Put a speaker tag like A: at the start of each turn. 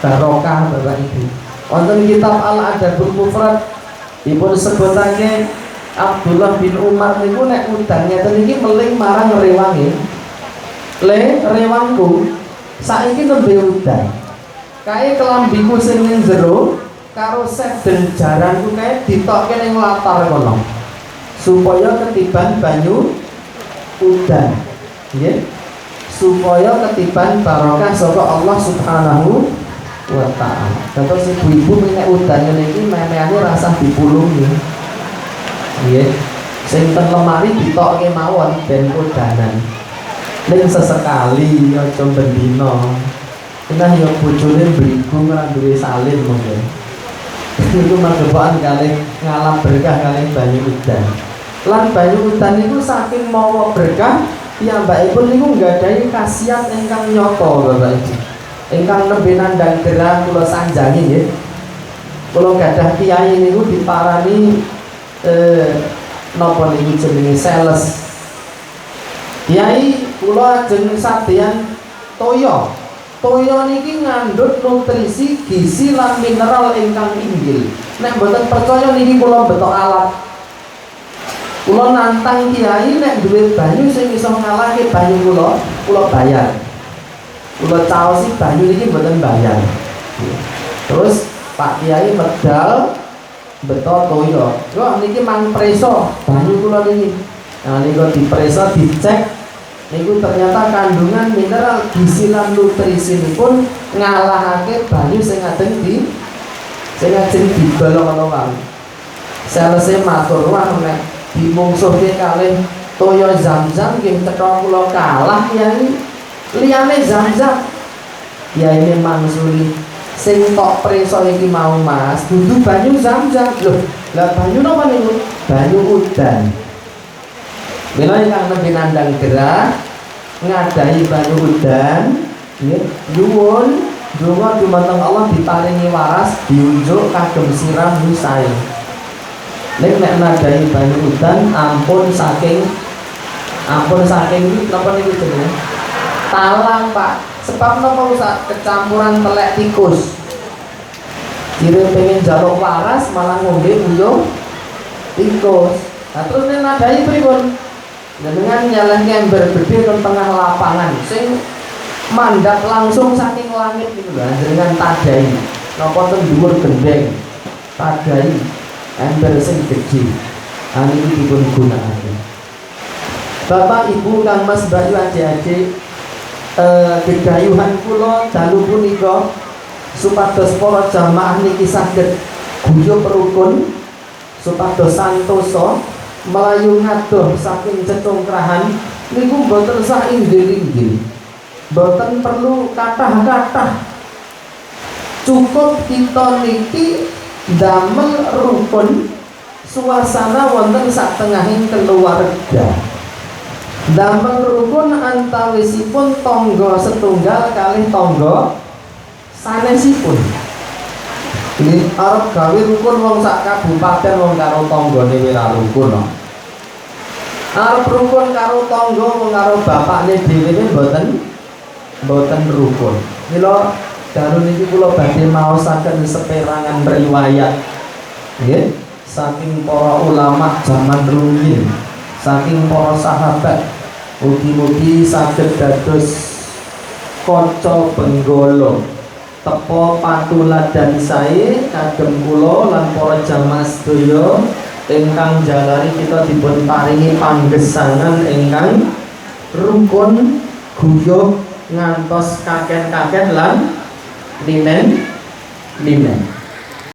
A: Barokah, Bapak Ibu. Wonten kitab Al Adabul Mufrad dipun sebutake Abdullah bin Umar niku nek udan ngeten iki meling marang rewange. "Le, rewangku, saiki nembe udan. Kae kelambiku sing ning jero karo seden jaranku kae ditokke ning latar kono. Supaya ketiban banyu udan." Nggih. Supaya ketiban barokah saka Allah Subhanahu wa Ta'ala. Terus ibu-ibu nek udan ngene iki memeane rasah dipulungi. Nggih. Sing ten lemari ditokke mawon ben udanan. Ning sesekali, aja bendina. Nah ya bojone mbligu ora duwe salin mungkin. Niku magepokan kalih ngalap berkah kalih banyu udan. Lan banyu udan niku saking mawa berkah, piyambakipun niku nggadahi khasiat ingkang nyata, Bapak Ibu. Ingkang nembe nandhang gerah kula sanjangi nggih. Kula gadah kiai niku diparani napa niku jenenge, sales. "Kiai, kula ajeng sadean toya. Toya niki ngandhut nutrisi, gizi lan mineral ingkang inggil. Nek mboten percaya niki kula beto alat. Kula nantang kiai, nek duwe banyu sing iso ngalahke banyu kula, kula bayar. Kula caosi banyu niki mboten bayar." Terus Pak Kiai medal beto toya. "Wah, niki mang preso banyu kula niki." Nah, niku dipreso, dicek niku ternyata kandungan mineral, gizi lan nutrisi pun ngalahake banyu sing ajeng didol ngono wae. Salese matur, "Wah, nek dimungsuhke kalih toya Zam-Zam nggih cetha kula kalah, Kyai. Liyane Zam-Zam." Kiai ini mangsuli, "Sing tok preso iki mau, Mas, dudu banyu Zam-Zam." "Lho, lah banyu napa niku?" "Banyu udan." Mila ingkang nembe nandhang gerah ngadahi banyu udan nggih, nyuwun donga dumateng Allah diparingi waras, diunjuk kagem siram sae. Ning nek nadahi banyu udan ampun saking napa niku jenenge? Talang, Pak. Sebab napa usah kecampuran telek tikus. Cire pengen jaluk waras malah ngombe uyuh tikus. Nah, terus nek nadahi pripun? Jenengan nyelehke ember gede ke tengah lapangan sing mandap langsung saking langit niku lho, jenengan tadahi. Napa ten dhuwur gendeng. Tadahi ember sing gede. Nah, niki dipun gunakake. Bapak, Ibu, Kang Mas, Mbak, adik-adik, gegayuhan kula dalu punika supados para jamaah niki saged guyub rukun, supados santosa melayu ngadoh saking cecungkrahan niku mboten sah inggil-inggil. Mboten perlu kathah-kathah. Cukup kita niki damel rukun suasana wonten satengahing keluarga. Damel rukun antawisipun tangga setunggal kalih tangga sanesipun. Ini arep gawe rukun wong sak kabupaten, wong karo tanggane ora rukun no. Arep rukun karo tangga, wong karo bapakne dhewe mboten rukun. Mila dalu niki kula badhe maosaken seperangan riwayat nggih saking para ulama zaman rumiyin, saking para sahabat. Mugi-mugi saged dados kaca benggala tepa patuladan sae kagem kula lan para jamaah sedaya ingkang jalari kita dipun paringi panggesangan ingkang rukun guyub ngantos kaken-kaken lan ninen ninen.